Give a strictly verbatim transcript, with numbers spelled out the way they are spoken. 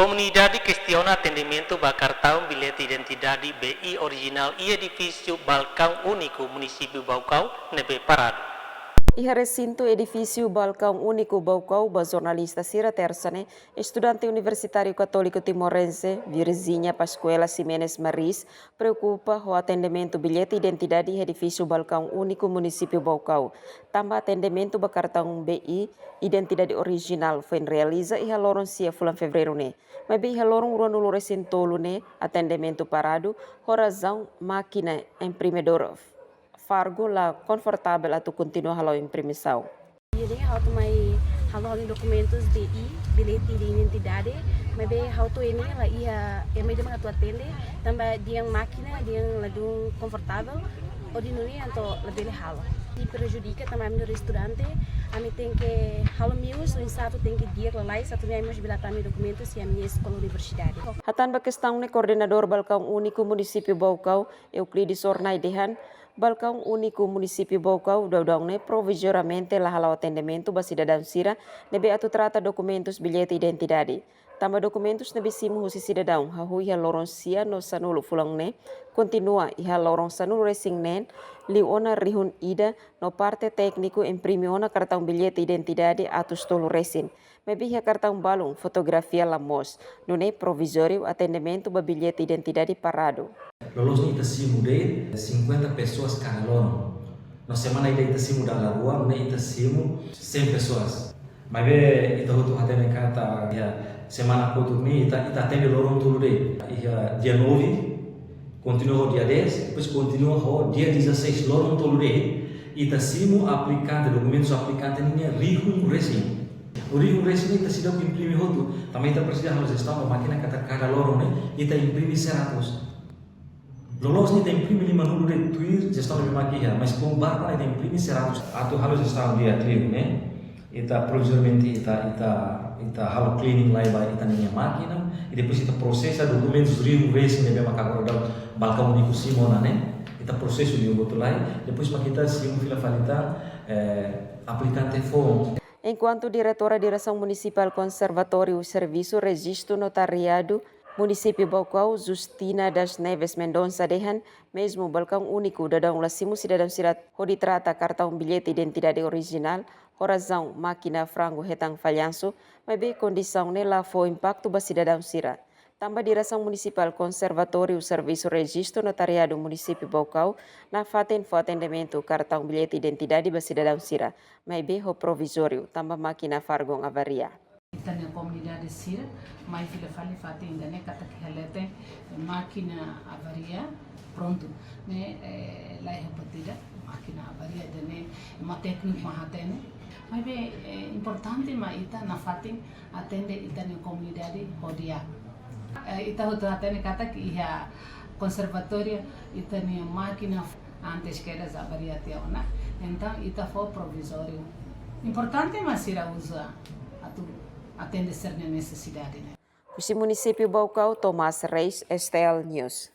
Komunidade kestiona atendimentu ba kartaun billete identidade B I orijinál iha edifísiu Balkaun Úniku, Munisípiu Baucau, ne'ebé paradu. Iha resintu edifísiu Balkaun Úniku Baucau, ba jornalista sira Tersa ne'e, estudante Universitáriu Katóliku Timorense, Virginia Pascuela Ximenes Maris, preokupa ho atendimentu billete identidade iha edifísiu Balkaun Úniku, Munisípiu Baucau. Tanba atendimentu ba kartaun B I identidade orijinál foin realiza iha loron sia fulan Fevereiru ne'e. Maibé iha loron ruanulu-resin-tolu ne'e atendimentu paradu, ho razaun mákina imprimidór Fargo la konfortavel atu kontinua halo imprimisaun. Jadi, ha'u atu mai halo ha'u-nia dokumentus B I, billete de identidade, maibé ha'u atu iha ne'e la iha ema ida mak atu atende, tanba dehan mákina, dehan ladún konfortavel, hodi nune'e entaun labele halo. I prejudika tanba ami nu'udar estudante, ami tenke halo meius oinsá atu tenke di'ak lalais, atu nune'e ami mós bele tama ami-nia dokumentus iha ami-nia eskola universidade. Hatán ba kestaun ne'e koordenadór Balkaun Úniku Munisípiu Baucau, Euclides Hornai dehan, Balkaun Úniku Munisípiu Baucau daudaun ne'e provizoriamente la hala'o atendimentu ba sidadaun sira ne'ebé atu trata dokumentus billete identidade. Tanba dokumentus ne'ebé simu husi sidadaun hahú iha loron sia no sanulu fulan ne'e, kontinua iha loron sanulu-resin-neen, liu ona rihun ida no parte tékniku imprime ona kartaun billete identidade atus tolu resin. Maibé iha kartaun balun fotografia la moos, nune'e provizóriu atendimentu ba billete identidade paradu. Loloos ne'e ita simu de'it cinquenta pessoas kada loron. No semana ida ita simu dala rua, ne'e ita simu cem pessoas. Maibé ita hotu hatene katak iha semana kotuk ne'e ita, ita atende loron tolu de'it. Iha dia nove, kontinua ho dia dez, depois kontinua ho dia dezasseis, loron tolu de'it. Ita simu aplikante, dokumentus aplikante nian rihun resin. Rihun resin ne'e ita seidauk imprime hotu. Tanba ita presiza halo jestaun ba mákina katak kada loron ne'e ita imprime seratus. Loloos ne'e ita imprime limanulu de'it tuir jestaun ne'ebé mak iha, mas bainhira ita imprime seratus. Atu halo jestaun di'ak liu ne'e, ita provizoriamente ita, ita, ita halo cleaning lai ba ita-nia mákina, i depois ita prosesa dokumentus rihun resin ne'ebé mak agora daudaun Balkaun Úniku simu ona ne'e, ita prosesa liu hotu lai, depois mak ita simu fila fali tan, eh, aplikante foun. Enkuantu Diretora Diresaun Munisipál Konservatóriu Servisu Rejistu Notariadu Munisípiu Baucau, Justina das Neves Mendonça dehan, mezmu Balkaun Úniku daudaun la simu sidadaun sira hodi trata kartaun billete identidade orijinál, ho razaun mákina frangu hetan fallansu, maibé kondisaun ne'e la fó impaktu ba sidadaun sira. Tanba Diresaun Munisipál Konservatóriu Servisu Rejistu Notariadu Munisípiu Baucau nafatin fó atendimentu kartaun billete identidade ba sidadaun sira, maibé ho provizóriu, tanba mákina Fargo avaria. Ita-nia komunidade sira mai fila fali fatin ida-ne'e katak iha leten mákina avaria, prontu. Ne'e, eh, la iha buat ida, mákina avaria ida-ne'e, ema tékniku mak hatene. Maibé, eh, importante mak ita nafatin atende ita-nia komunidade ho di'ak. Eh, ita hotu hatene katak iha konservatóriu ita-nia mákina antes kedas avaria tiha ona. Entaun ita fó provizóriu. Importante mak sira uza atu atende sira-nia nesesidade ne'e. Husi Munisípiu Baucau, Tomás Reis, S T L News.